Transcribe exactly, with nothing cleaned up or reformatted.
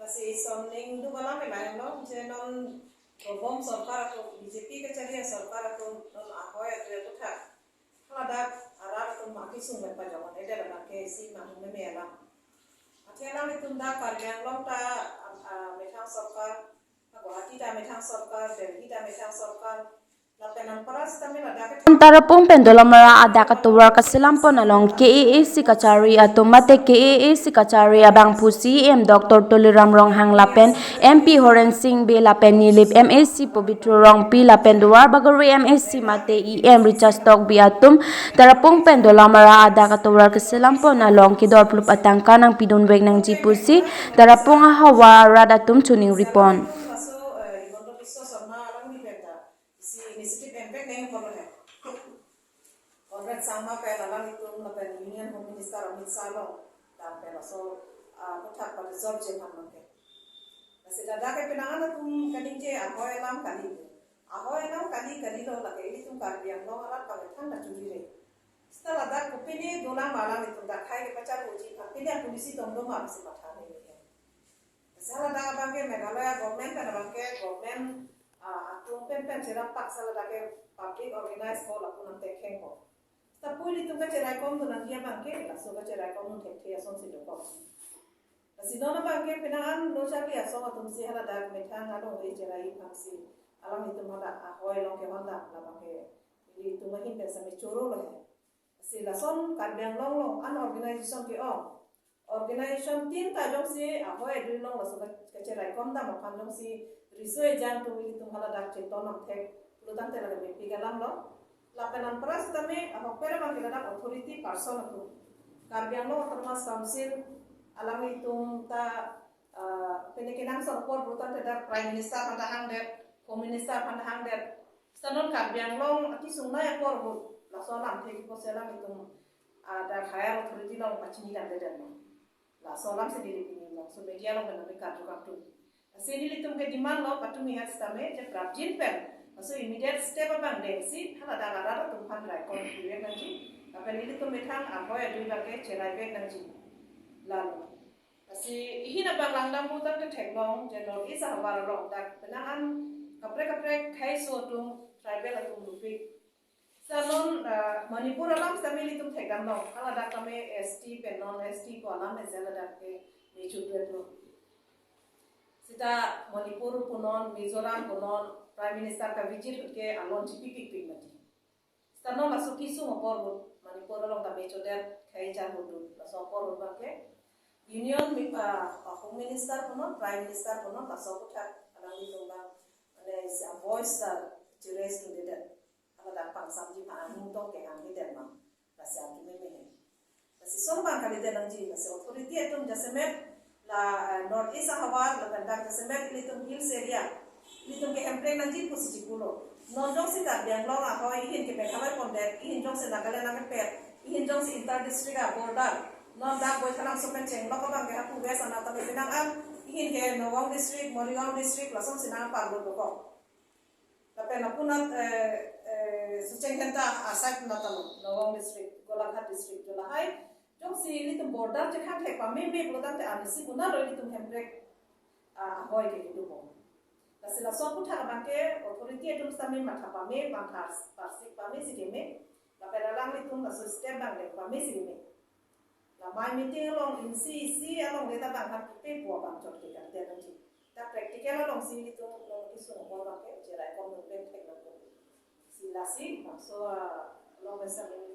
Si son ning do balam elang lo, je non dobom sorkar atum, B J P kachari asorkar atum non ahoi adre aputhak haladak arat atum akisung pen pajok-un-edet abang ke isi mahum meme alam. Athe alanglitum dak Karbi Anglong ta, ah, ah, methang sorkar, Guwahati ta methang sorkar, Delhi ta methang sorkar, lapen anpara sitame ladak ke Tarapung pen Dolamara adak atovar kaselam pon along K A A C kachari atum mate K A A C kachari abangphu C E M Doctor Tuliram Ronghang lapen M P Horen Sing Bey lapen Nilip M A C Pobitro Rongpi lapen Duarbagori M A C mate E M Richard Tokbi atum Tarapung pen Dolamara adak atovar kaselam pon along kedorplup atangka nangpidun vek nangji pusi Tarapung ahavar arat atum choningri pon. Laso, eh, Himanta Biswa Sarma alangli pen ta isi initiative envek nangji apotlo he. Conrad Sangma pen alanglitum lapen Union Home Minister Amit Shah along dam pen laso, ah, aputhak pa-dissolve ji aphan abang ke. Lasi ladak ke penang an atum kaningje ahoi alam kali. Ahoi alam kali kali lo, lake ilitum Karbi Anglong arat abang ke than ta churi re. Seta ladak kopine dolang ma alanglitum dak akhai kepachar uji aphan pine policy dong do ma pusi matha nangji he. Seta ladak abang ke Meghalaya government pen abang ke government, ah, atum pen pen cherap pak seta ladak ke public organize ko lapu nangtekheng ko. Seta pu ilitum kacheraikom dun nangji abang ke, laso kacheraikom dun thekthe asonsi dokok. Lasi non abang ke penang an lo charli asong atum si haladak methang along ri cherai aphan si alanglitum hala ahoi along kevang dam labang ke ilitum ahin pen sitame choro lo he. Si lason Karbi Anglong along an organization ke-ong. Organization tin ta jongsi ahoi adui along laso ka-, kacheraikom dam aphan jongsi riso ejang atum ilitum haladak cheton nangthek pulo tangte lake mepik alam lo. Lapen anpara sitame ahokpet abang ke ladak authority person atum. Karbi Anglong Autonomous Council alanglitum ta, ah, pini kenangsot apor pulo tangte dak Prime Minister aphan ta hangdet, Home Minister aphan ta hangdet. Seta non Karbi Anglong akisung nai apor ahut laso alamthe kipu si alanglitum, ah, dak higher authority along pachini damdedet lo. Laso alam si neli pini laso media along pen nangkarju kangtung. Lasi nelitum ke demand lo patumi hat sitame je prapjin pen laso immediate step abang dengsi haladak arat atum aphan raikom pivek nangji. Lapen ilitum methang ahoi adui abang ke cherai vek nangji. Lalo. Lasi ihin abang langdam pulo tangte theklong je North East ahavar along dak penang an kaprek kaprek akhai aso atum tribal atum dopik. Seta non, ah, Manipur alam sitame ilitum thekdam long. Haladak tame S T pen non S T pu alam ese haladak ke mechudret lo. Seta Manipur punon, Mizoram punon, Prime Minister kavisit ahut ke alon chipipikpik mati. Seta non laso kisung apor ahut Manipur along ta mechodet akhai charhudun. Laso apor ahut abang ke Union mi-, ah, Home Minister punon, Prime Minister punon, laso aputhak alanglitum abang mane isi a-voice ta chiraise dundedet. Haladak pangsamji aphan aning tong kehang hidem ma. Lasi arju meme he. Lasi son abang kalidet nangji, lasi authority atum jasemet la, eh, North East ahavar, lapen dak jasemet ilitum hills area, ilitum ke hemprek nangji pusi chipulo. Non jongsi Karbi Anglong ahoi, ihin ke Meghalaya pondet, ihin jongsi Nagaland nangkepet, ihin jongsi inter district a-border. Non dak Baithalangso pen chenglok abang ke hapu West anat tame penang an, ihin ke Nagaon district, Morigaon district, lasonsi nangparlo dokok. Lapen lapunat, eh, eh, Socheng Dhenta aside nat tame, Nagaon district, Golaghat district, jo lahai. Jongsi ilitum border chekhang thek pameme pulo tangte anisi konatlo ilitum hemprek, ah, ahoi ke itum bom. Lasi laso aputhak abang ke authority atum sitame matha pame, matha parsik pamesi keme. Lapen alanglitum laso step abang deng pamesi keme. La mai meeting along insi isi along deta abang hat kipe pu abang chot ke kalidet nangji. Ta practical alongsi ilitum along kisung apor abang ke cheraikom dun pen theklong. Si lasi, so, ah, along mesen